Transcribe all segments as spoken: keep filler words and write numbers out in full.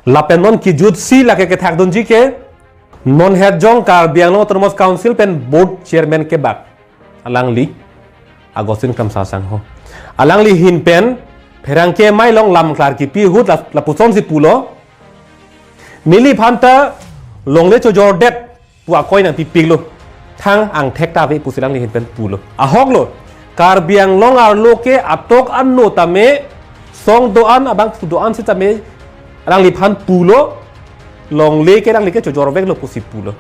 Lapen non kejut si lake kethakdunji ke, non het jong Karbi Anglong Autonomous Council pen board chairman kebak alangli Augustine Kramsa Sangho. Alangli ahin pen pherangke amei along lam klar kipi ahut la, lapuson si pulo. Neliphan ta longle chojordet pu akoi nangpipiklo. Thang angthek ta ave pusi alangli ahin pen pulo. Ahoklo. Karbi Anglong arlo ke atok ano tame, song do-an abangphu do-an sitame alangliphan pulo. Longle ke alangli ke chojorveklo pusi pulo.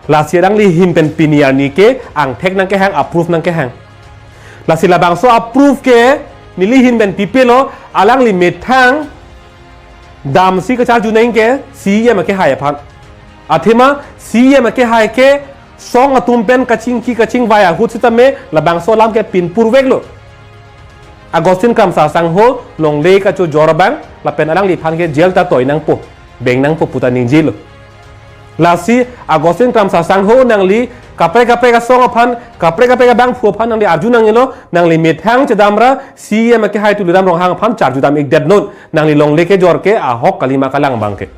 Lasi alangli ahin pen pini arni ke angthek nangkehang, approve nangkehang. Lasi labangso approve ke neli ahin pen pipelo, alangli methang damsi kacharju nang ke C E M akehai aphan. Athema C E M akehai ke song atum pen kachingki kachingvai ahut sitame labangso alam ke pinpurveklo. Augustine Kramsa Sangho longle kachojor abang lapen alangliphan ke jail ta toi nangpo, beng nangpo pu ta ningjelo. Lasi Augustine Kramsa Sangho nangli kaprek kaprek asong aphan, kaprek kaprek abangphu aphan nangli arju nangjilo, nangli methang chedamra C E M akehai Tuliram Ronghang aphan charju dam-ikdetnon, nangli longle kejor ke ahok kalima kalang abang ke.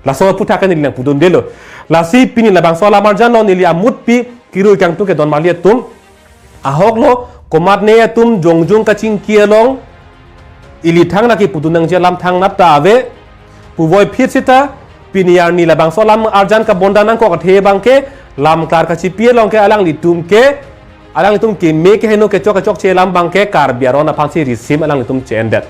Laso aphuthak ke neli nangpudundelo. Lasi pini labangso alam arjan lo, neli amutpi kirui kangtung ke don marli atum. Ahoklo, komatne atum jongjung kachingki along ili thang nangkipudun nangji alam thangnat ta ave. Puvoiphit sita pini arni labangso alam arjan kabonda nangkok athe abang ke, lam klar kachipi along ke alanglitum ke, alanglitum keme keheno kechok kechokche alam abang ke Karbi aron aphansi risim alanglitum che-endet.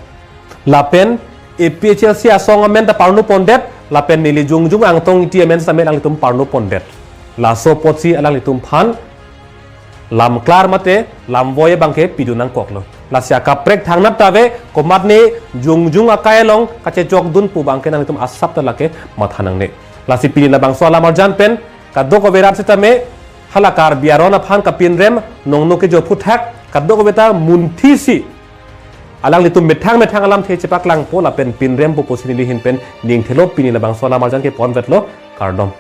Lapen A P H L C asong amen ta parno pondet, lapen neli jongjung Angtong Ingti amen sitame alanglitum parno pondet. Laso apotsi alanglitum aphan lam klar mate lam voi abang ke pidun nangkoklo. Lasi akaprek thangnat ta ave, komatne jongjung akai along kachechokdun pu abang ke nanglitum asap ta lake matha nangne. Lasi pini labangso alam arjan pen kadokave rat sitame hala Karbi aron aphan kapinrem nongno kejor aphuthak, kadokave ta munthisi alanglitum methang methang alamthe chepaklangpo lapen pinrempo pusi neli ahin pen ningthelo. Pini labangso alam arjan ke ponvetlo, kardom.